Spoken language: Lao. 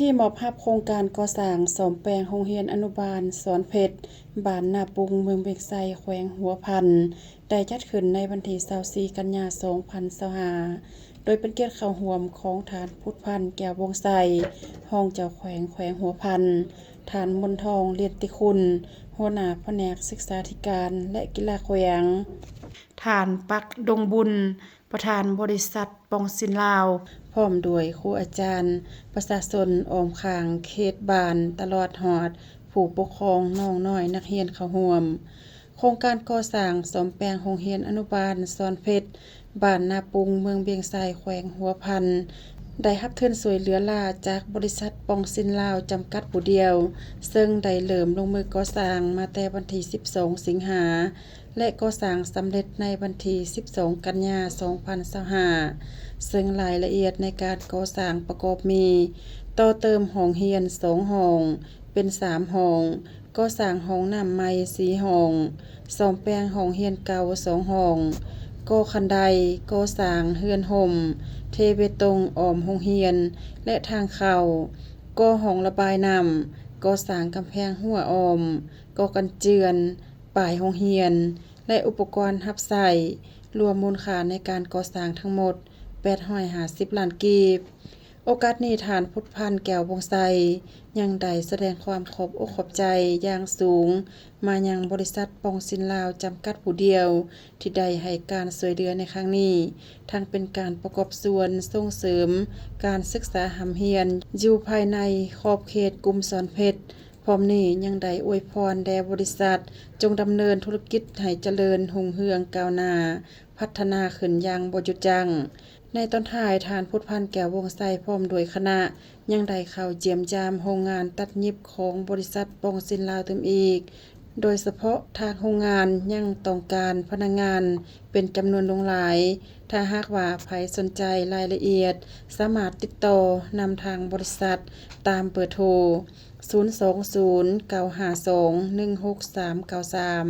ທີ່ມອບຮັບໂຄງການກໍ່ສ້າງສ້ອມແປງໂຮງຮຽນອະນຸບານສອນເພັດ ບ້ານນາປຸງ ເມືອງວຽງໄຊ ແຂວງຫົວພັນ ໄດ້ຈັດຂຶ້ນໃນວັນທີຊາວສີ່ ກັນຍາ ສອງພັນຊາວຫ້າ ໂດຍເປັນກຽດເຂົ້າຮ່ວມຂອງທ່ານ ພຸດພັນ ແກ້ວວົງໄຊ ຮອງເຈົ້າແຂວງແຂວງຫົວພັນ, ທ່ານ ມົນທອງ ລຽນຕິຄຸນ ຫົວໜ້າພະແນກສຶກສາທິການ ແລະ ກິລາແຂວງ, ທ່ານ ປັກ ດົງບຸນ ປະທານບໍລິສັດ ປອງຊິນລາວ ພ້ອມດ້ວຍຄູອາຈານ, ປະຊາຊົນອ້ອມຂ້າງເຂດບ້ານ ຕະຫຼອດຮອດຜູ້ປົກຄອງນ້ອງນ້ອຍນັກຮຽນເຂົ້າຮ່ວມ. ໂຄງການກໍ່ສ້າງສ້ອມແປງໂຮງຮຽນອະນຸບານສອນເພັດ ບ້ານນາປຸງ ເມືອງວຽງໄຊ ແຂວງຫົວພັນ ໄດ້ຮັບທຶນຊ່ວຍເຫຼືອລ້າຈາກບໍລິສັດ ປອງຊິນລາວ ຈຳກັດຜູ້ດຽວ, ເຊິ່ງໄດ້ເລີ່ມລົງມືກໍ່ສ້າງມາແຕ່ວັນທີສິບສອງ ສິງຫາ ແລະ ກໍ່ສ້າງສຳເລັດໃນວັນທີສິບສອງ ກັນຍາ ສອງພັນຊາວຫ້າ ເຊິ່ງລາຍລະອຽດໃນການກໍ່ສ້າງປະກອບມີ: ຕໍ່ເຕີມຫ້ອງຮຽນສອງຫ້ອງເປັນສາມຫ້ອງ, ກໍ່ສ້າງຫ້ອງນ້ຳໃໝ່ສີ່ຫ້ອງ, ສ້ອມແປງຫ້ອງຮຽນເກົ່າສອງຫ້ອງ, ກໍ່ຄັນໄດ, ກໍ່ສ້າງເຮືອນຮົ່ມ, ເທເບຕົງອ້ອມໂຮງຮຽນ ແລະ ທາງເຂົ້າ, ກໍ່ຮ່ອງລະບາຍນ້ຳ, ກໍ່ສ້າງກຳແພງຮົ້ວອ້ອມ, ກໍ່ກັນເຈື່ອນ ປ້າຍໂຮງຮຽນ ແລະ ອຸປະກອນຮັບໃຊ້, ລວມມູນຄ່າໃນການກໍ່ສ້າງທັງໝົດ ແປດຮ້ອຍຫ້າສິບລ້ານກີບ. ໂອກາດນີ້ ທ່ານ ພຸດພັນ ແກ້ວວົງໄຊ ຍັງໄດ້ສະແດງຄວາມຂອບອົກຂອບໃຈຢ່າງສູງມາຍັງບໍລິສັດ ປອງຊິນລາວ ຈຳກັດຜູ້ດຽວ ທີ່ໄດ້ໃຫ້ການຊ່ວຍເຫຼືອໃນຄັ້ງນີ້, ທັງເປັນການປະກອບສ່ວນສົ່ງເສີມການສຶກສາຮ່ຳຮຽນຢູ່ພາຍໃນຂອບເຂດກຸ່ມສອນເພັດ, ພ້ອມນີ້ຍັງໄດ້ອວຍພອນແດ່ບໍລິສັດ ຈົ່ງດຳເນີນທຸລະກິດໃຫ້ຈະເລີນຮຸ່ງເຮືອງກ້າວໜ້າ ພັດທະນາຂຶ້ນຢ່າງບໍ່ຢຸດຢັ້ງ. ໃນຕອນທ້າຍ, ທ່ານ ພຸດພັນ ແກ້ວວົງໄຊ ພ້ອມດ້ວຍຄະນະ ຍັງໄດ້ເຂົ້າຢ້ຽມຢາມໂຮງງານຕັດຫຍິບຂອງບໍລິສັດ ປອງຊິນລາວ ຕື່ມອີກ, ໂດຍສະເພາະທາງໂຮງງານຍັງຕ້ອງການພະນັກງານເປັນຈຳນວນຫຼວງຫຼາຍ. ຖ້າຫາກວ່າໃຜສົນໃຈລາຍລະອຽດ, ສາມາດຕິດຕໍ່ນຳທາງບໍລິສັດຕາມເບີໂທ ສູນສອງສູນ ເກົ້າຫ້າສອງ ໜຶ່ງຫົກສາມເກົ້າສາມ.